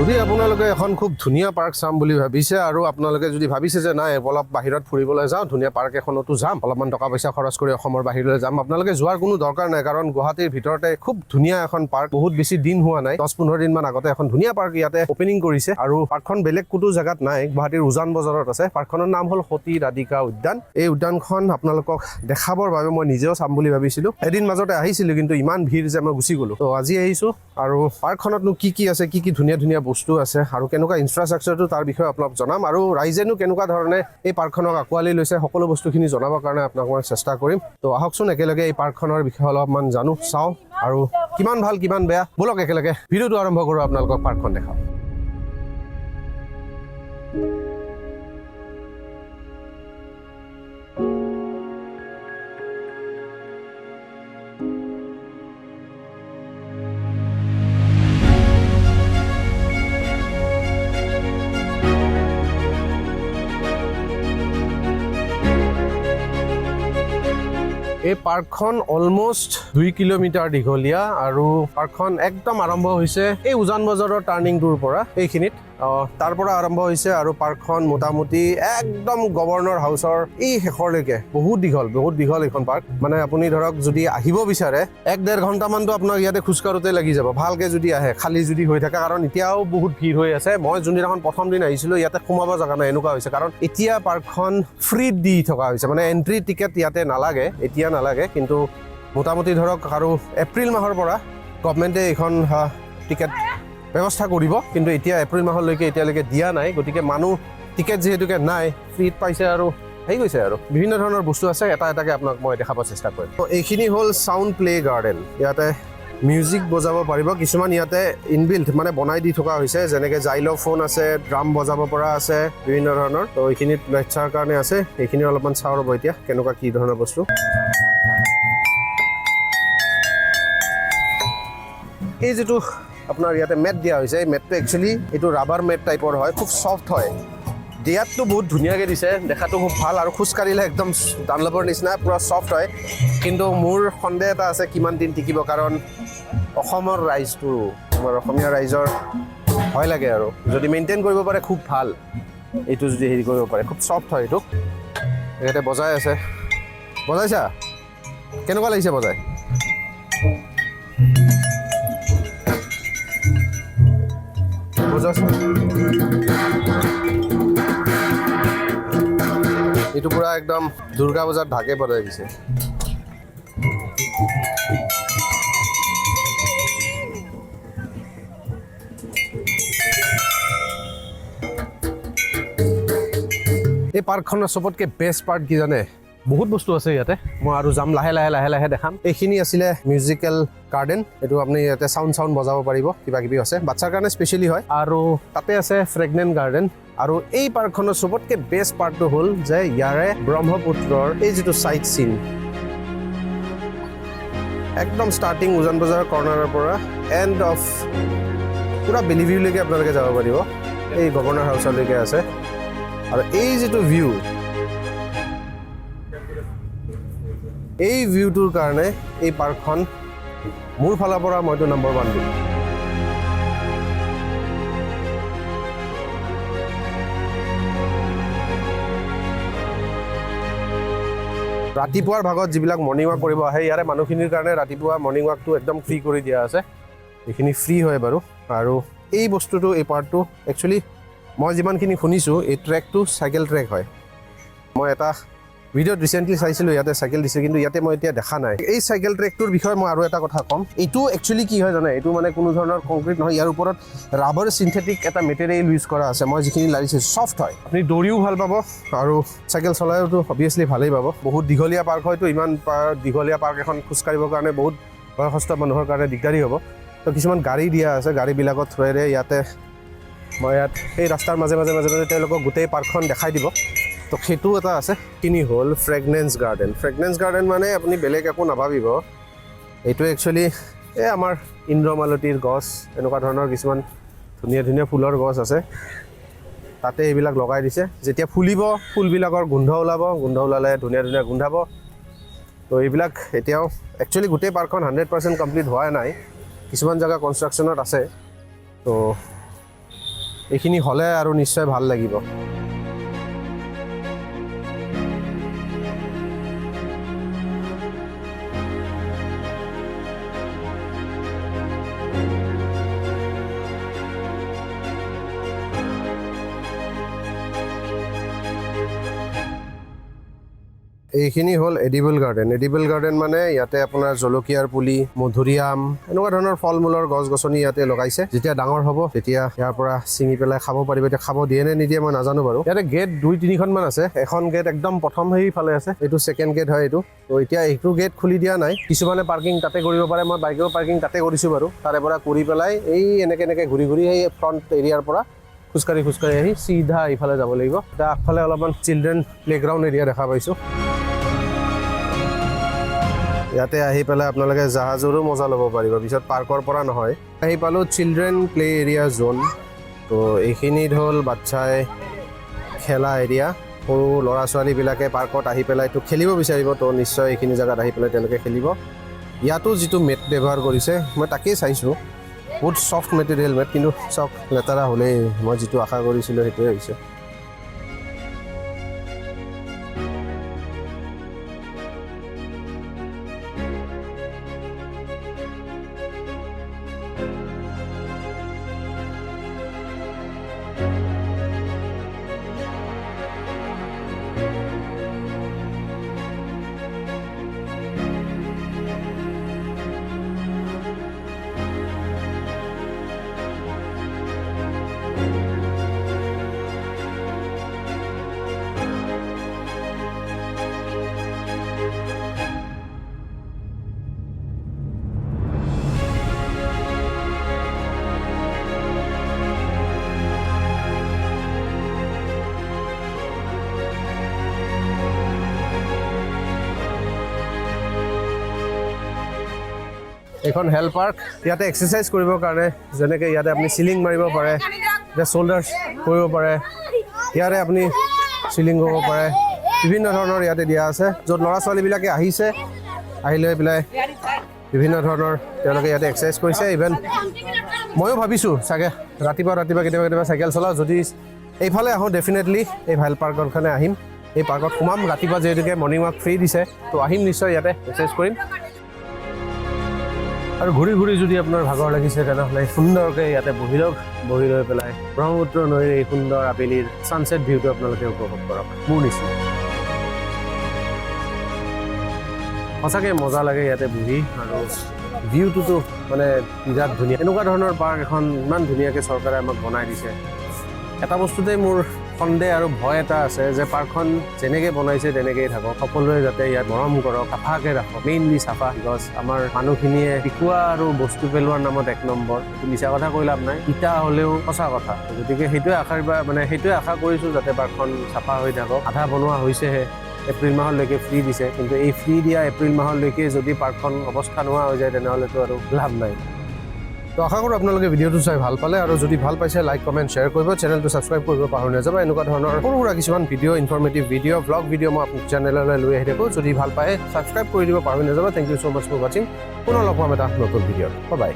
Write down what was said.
যদি আপোনালোকে এখন খুব ধুনীয়া পাৰ্ক চাম বুলি ভাবিছে আৰু আপোনালোকে যদি ভাবিছে যে নাই, অলপ বাহিৰত ফুৰিবলৈ যাওঁ, ধুনীয়া পাৰ্ক এখনতো যাম, অলপমান টকা পইচা খৰচ কৰি অসমৰ বাহিৰলৈ যাম, আপোনালোকে যোৱাৰ কোনো দৰকাৰ নাই। কাৰণ গুৱাহাটীৰ ভিতৰতে খুব ধুনীয়া এখন পাৰ্ক, বহুত বেছি দিন হোৱা নাই, 10-15 দিনমান আগতে এখন ধুনীয়া পাৰ্ক ইয়াতে অপেনিং কৰিছে। আৰু পাৰ্কখন বেলেগ ক'তো জেগাত নাই, গুৱাহাটীৰ উজান বজাৰত আছে। পাৰ্কখনৰ নাম হ'ল সতী ৰাধিকা উদ্যান। এই উদ্যানখন আপোনালোকক দেখাবৰ বাবে মই নিজেও চাম বুলি ভাবিছিলোঁ। এদিন মাজতে আহিছিলোঁ, কিন্তু ইমান ভিৰ যে মই গুচি গ'লোঁ। তো আজি আহিছোঁ আৰু পাৰ্কখনতনো কি কি আছে, কি কি ধুনীয়া ধুনীয়া বস্তু আছে আৰু কেনেকুৱা ইনফ্ৰাষ্ট্ৰাকচাৰটো, তাৰ বিষয়ে আপোনাক জনাম। আৰু ৰাইজেনো কেনেকুৱা ধৰণে এই পাৰ্কখনক আঁকোৱালি লৈছে, সকলো বস্তুখিনি জনাবৰ কাৰণে আপোনাক মই চেষ্টা কৰিম। তো আহকচোন, একেলগে এই পাৰ্কখনৰ বিষয়ে অলপমান জানো, চাওঁ আৰু কিমান ভাল কিমান বেয়া। ব'লক, একেলগে ভিডিঅ'টো আৰম্ভ কৰোঁ, আপোনালোকক পাৰ্কখন দেখাওঁ। এই পাৰ্কখন অলমষ্ট 2 কিলোমিটাৰ দীঘলীয়া আৰু পাৰ্কখন একদম আৰম্ভ হৈছে এই উজান বজাৰৰ টাৰ্ণিংটোৰ পৰা, এইখিনিত তাৰ পৰা আৰম্ভ হৈছে। আৰু পাৰ্কখন মোটামুটি একদম গভৰ্ণৰ হাউচৰ এই শেষৰলৈকে বহুত দীঘল, বহুত দীঘল এইখন পাৰ্ক। মানে আপুনি ধৰক যদি আহিব বিচাৰে, 1-ডেৰ ঘণ্টামানটো আপোনাক ইয়াতে খোজকাঢ়োতে লাগি যাব, ভালকে যদি আহে, খালী যদি হৈ থাকে। কাৰণ এতিয়াও বহুত ভিৰ হৈ আছে। মই যোনদিনাখন প্ৰথম দিন আহিছিলোঁ, ইয়াতে সোমাব জেগা নাই, এনেকুৱা হৈছে। কাৰণ এতিয়া পাৰ্কখন ফ্ৰীত দি থকা হৈছে, মানে এণ্ট্ৰি টিকেট ইয়াতে নালাগে, এতিয়া নালাগে। কিন্তু মোটামুটি ধৰক আৰু এপ্ৰিল মাহৰ পৰা গভমেণ্টে এইখন টিকেট ব্যৱস্থা কৰিব। কিন্তু এতিয়া এপ্ৰিল মাহলৈকে এতিয়ালৈকে দিয়া নাই। গতিকে মানুহ টিকেট যিহেতুকে নাই, ফ্ৰীত পাইছে আৰু হেৰি গৈছে। আৰু বিভিন্ন ধৰণৰ বস্তু আছে, এটা এটাকে আপোনাক মই দেখাব চেষ্টা কৰিম। তো এইখিনি হ'ল চাউণ্ড প্লে গাৰ্ডেন। ইয়াতে মিউজিক বজাব পাৰিব। কিছুমান ইয়াতে ইনবিল্ট, মানে বনাই দি থকা হৈছে, যেনেকৈ জাইল'ফোন আছে, ড্ৰাম বজাব পৰা আছে বিভিন্ন ধৰণৰ। তো এইখিনিত বাচ্ছাৰ কাৰণে আছে। এইখিনি অলপমান চাওঁ ৰ'ব এতিয়া কেনেকুৱা কি ধৰণৰ বস্তু। এই যিটো আপোনাৰ ইয়াতে মেট দিয়া হৈছে, এই মেটটো একচুৱেলি এইটো ৰাবাৰ মেট টাইপৰ হয়, খুব ছফ্ট হয়। দিয়াতটো বহুত ধুনীয়াকৈ দিছে, দেখাটো খুব ভাল আৰু খোজকাঢ়িলে একদম ডানলপৰ নিচিনা পূৰা ছফ্ট হয়। কিন্তু মোৰ সন্দেহ এটা আছে কিমান দিন টিকিব, কাৰণ অসমৰ ৰাইজটো, আমাৰ অসমীয়া ৰাইজৰ ভয় লাগে। আৰু যদি মেইনটেইন কৰিব পাৰে খুব ভাল, এইটো যদি হেৰি কৰিব পাৰে, খুব ছফ্ট হয় এইটো। ইয়াতে বজাই আছে। বজাইছা? কেনেকুৱা লাগিছে বজাই? বজাচোন। এইটো পুৰা একদম দুৰ্গা পূজাত ঢাকে বজাই দিছে। এই পাৰ্কখনৰ চবতকৈ বেষ্ট পাৰ্ট কি জানে? বহুত বস্তু আছে ইয়াতে, মই আৰু যাম লাহে লাহে লাহে লাহে দেখাম। এইখিনি আছিলে মিউজিকেল গাৰ্ডেন। এইটো আপুনি ইয়াতে চাউণ্ড চাউণ্ড বজাব পাৰিব, কিবা কিবি আছে, বাচ্ছাৰ কাৰণে স্পেচিয়েলি হয়। আৰু তাতে আছে ফ্ৰেগনেণ্ট গাৰ্ডেন। আৰু এই পাৰ্কখনৰ চবতকৈ বেষ্ট পাৰ্টটো হ'ল যে ইয়াৰে ব্ৰহ্মপুত্ৰৰ এই যিটো চাইট চিন, একদম ষ্টাৰ্টিং উজান বজাৰৰ কৰ্ণাৰৰ পৰা এণ্ড অফ পূৰা বেলিভিউলৈকে আপোনালোকে যাব পাৰিব। এই গভৰ্ণৰ হাউচলৈকে আছে। আৰু এই যিটো ভিউ, এই ভিউটোৰ কাৰণে এই পাৰ্কখন মোৰ ফালৰ পৰা মইতো নম্বৰ ওৱান দিম। ৰাতিপুৱাৰ ভাগত যিবিলাক মৰ্ণিং ৱাক কৰিব আহে, ইয়াৰে মানুহখিনিৰ কাৰণে ৰাতিপুৱা মৰ্ণিং ৱাকটো একদম ফ্ৰী কৰি দিয়া আছে। এইখিনি ফ্ৰী হয় বাৰু। আৰু এই বস্তুটো, এই পাৰ্টটো একচুৱেলি মই যিমানখিনি শুনিছোঁ, এই ট্ৰেকটো চাইকেল ট্ৰেক হয়। মই এটা ভিডিঅ'ত ৰিচেণ্টলি চাইছিলোঁ, ইয়াতে চাইকেল দিছে, কিন্তু ইয়াতে মই এতিয়া দেখা নাই। এই চাইকেল ট্ৰেকটোৰ বিষয়ে মই আৰু এটা কথা ক'ম। এইটো একচুৱেলি কি হয় জানে? এইটো মানে কোনো ধৰণৰ কংক্ৰিট নহয়, ইয়াৰ ওপৰত ৰাবাৰ চিন্থেটিক এটা মেটেৰিয়েল ইউজ কৰা আছে। মই যিখিনি লাগিছে, ছফ্ট হয়, আপুনি দৌৰিও ভাল পাব আৰু চাইকেল চলায়ওতো অভিয়াছলি ভালেই পাব। বহুত দীঘলীয়া পাৰ্ক হয়তো, ইমান দীঘলীয়া পাৰ্ক এখন খোজকাঢ়িবৰ কাৰণে বহুত বয়সস্থ মানুহৰ কাৰণে দিগদাৰী হ'ব। তো কিছুমান গাড়ী দিয়া আছে, গাড়ীবিলাকৰ থ্ৰুৱেৰে ইয়াতে মই ইয়াত এই ৰাস্তাৰ মাজে মাজে মাজে মাজে তেওঁলোকক গোটেই পাৰ্কখন দেখাই দিব। তো সেইটো এটা আছে। কিনি হ'ল ফ্ৰেগনেঞ্চ গাৰ্ডেন। ফ্ৰেগনেঞ্চ গাৰ্ডেন মানে আপুনি বেলেগ একো নাভাবিব, এইটো একচুৱেলি এই আমাৰ ইন্দ্ৰমালতীৰ গছ, এনেকুৱা ধৰণৰ কিছুমান ধুনীয়া ধুনীয়া ফুলৰ গছ আছে, তাতে এইবিলাক লগাই দিছে। যেতিয়া ফুলিব, ফুলবিলাকৰ গোন্ধ ওলাব, গোন্ধ ওলালে ধুনীয়া ধুনীয়া গোন্ধাব। তো এইবিলাক এতিয়াও একচুৱেলি গোটেই পাৰ্কখন 100% কমপ্লিট হোৱা নাই, কিছুমান জেগা কনষ্ট্ৰাকশ্যনত আছে। তো এইখিনি হ'লে আৰু নিশ্চয় ভাল লাগিব। এইখিনি হ'ল এডিবল গাৰ্ডেন। এডিবল গাৰ্ডেন মানে ইয়াতে আপোনাৰ জলকীয়াৰ পুলি, মধুৰিআম, এনেকুৱা ধৰণৰ ফল মূলৰ গছ গছনি ইয়াতে লগাইছে। যেতিয়া ডাঙৰ হ'ব, তেতিয়া ইয়াৰ পৰা ছিঙি পেলাই খাব পাৰিব। এতিয়া খাব দিয়ে নে নিদিয়ে মই নাজানো বাৰু। ইয়াতে গেট দুই তিনিখনমান আছে। এখন গেট একদম প্ৰথম সেইফালে আছে, এইটো ছেকেণ্ড গেট হয় এইটো। তো এতিয়া এইটো গেট খুলি দিয়া নাই। কিছুমানে পাৰ্কিং তাতে কৰিব পাৰে। মই বাইকেও পাৰ্কিং তাতে কৰিছোঁ বাৰু। তাৰে পৰা কৰি পেলাই এই এনেকে এনেকে ঘূৰি ঘূৰি সেই ফ্ৰণ্ট এৰিয়াৰ পৰা খোজকাঢ়ি খোজকাঢ়ি আহি চিধা এইফালে যাব লাগিব। এতিয়া আগফালে অলপমান চিলড্ৰেন প্লে'গ্ৰাউণ্ড এৰিয়া দেখা পাইছোঁ। ইয়াতে আহি পেলাই আপোনালোকে জাহাজৰো মজা ল'ব পাৰিব, পিছত পাৰ্কৰ পৰা নহয়। আহি পালোঁ চিলড্ৰেন প্লে এৰিয়া জ'ন। তো এইখিনিত হ'ল বাচ্ছাই খেলা এৰিয়া। সৰু ল'ৰা ছোৱালীবিলাকে পাৰ্কত আহি পেলাইতো খেলিব বিচাৰিব, তো নিশ্চয় এইখিনি জেগাত আহি পেলাই তেওঁলোকে খেলিব। ইয়াতো যিটো মেট ব্যৱহাৰ কৰিছে, মই তাকেই চাইছোঁ, বহুত ছফ্ট মেটেৰিয়েল মেট, কিন্তু চাওক, লেতেৰা হ'লেই। মই যিটো আশা কৰিছিলোঁ, সেইটোৱে হৈছে। এইখন হেল্থ পাৰ্ক। ইয়াতে এক্সাৰচাইজ কৰিবৰ কাৰণে, যেনেকৈ ইয়াতে আপুনি চিলিং মাৰিব পাৰে, এতিয়া শ্ব'ল্ডাৰ্ছ কৰিব পাৰে, ইয়াৰে আপুনি চিলিং কৰিব পাৰে। বিভিন্ন ধৰণৰ ইয়াতে দিয়া আছে, য'ত ল'ৰা ছোৱালীবিলাকে আহিছে, আহি লৈ পেলাই বিভিন্ন ধৰণৰ তেওঁলোকে ইয়াতে এক্সাৰচাইজ কৰিছে। ইভেন ময়ো ভাবিছোঁ চাগে ৰাতিপুৱা ৰাতিপুৱা কেতিয়াবা কেতিয়াবা চাইকেল চলাওঁ। যদি এইফালে আহোঁ, ডেফিনেটলি এই হেল্থ পাৰ্কৰখনে আহিম, এই পাৰ্কত সোমাম ৰাতিপুৱা। যিহেতুকে মৰ্ণিং ৱাক ফ্ৰী দিছে, তো আহিম নিশ্চয়, ইয়াতে এক্সাৰচাইজ কৰিম। আৰু ঘূৰি ঘূৰি যদি আপোনাৰ ভাগৰ লাগিছে, তেনেহ'লে সুন্দৰকৈ ইয়াতে বহি লওক। বহি লৈ পেলাই ব্ৰহ্মপুত্ৰ নৈৰ এই সুন্দৰ আবেলিৰ ছানছেট ভিউটো আপোনালোকে উপভোগ কৰক মোৰ নিচিনা। সঁচাকৈ মজা লাগে ইয়াতে বহি আৰু ভিউটোতো মানে বিৰাট ধুনীয়া। এনেকুৱা ধৰণৰ পাৰ্ক এখন ইমান ধুনীয়াকৈ চৰকাৰে আমাক বনাই দিছে। এটা বস্তুতেই মোৰ সন্দেহ আৰু ভয় এটা আছে যে পাৰ্কখন যেনেকৈ বনাইছে তেনেকেই থাকক, সকলোৱে যাতে ইয়াত মৰম কৰক, চাফাকৈ ৰাখক, মেইনলি চাফা। Because আমাৰ মানুহখিনিয়ে পিকোৱা আৰু বস্তু পেলোৱাৰ নামত এক নম্বৰ। এইটো মিছা কথা কৈ লাভ নাই, তিতা হ'লেও সঁচা কথা। গতিকে সেইটোৱে আশাৰ বা মানে সেইটোৱে আশা কৰিছোঁ যাতে পাৰ্কখন চাফা হৈ থাকক। আধা বনোৱা হৈছেহে, এপ্ৰিল মাহলৈকে ফ্ৰী দিছে। কিন্তু এই ফ্ৰী দিয়া এপ্ৰিল মাহলৈকে যদি পাৰ্কখন অৱস্থা নোহোৱা হৈ যায়, তেনেহ'লেতো আৰু লাভ নাই। তো আশা কৰোঁ আপোনালোকে ভিডিঅ'টো চাই ভাল পালে আৰু যদি ভাল পাইছে, লাইক, কমেণ্ট, শ্বেয়াৰ কৰিব। চেনেলটো ছাবস্ক্ৰাইব কৰিব পাহৰি নাযাব। এনেকুৱা ধৰণৰ সৰু সুৰা কিছুমান video', informative video', vlog video' মই আপোনাৰ চেনেললৈ লৈ আহি থাকোঁ। যদি ভাল পায়, ছাবস্ক্ৰাইব কৰি দিব পাহৰি নাযাব। Thank you so much for watching. পুনৰ লগ পাম এটা নতুন ভিডিঅ'ত। বাই।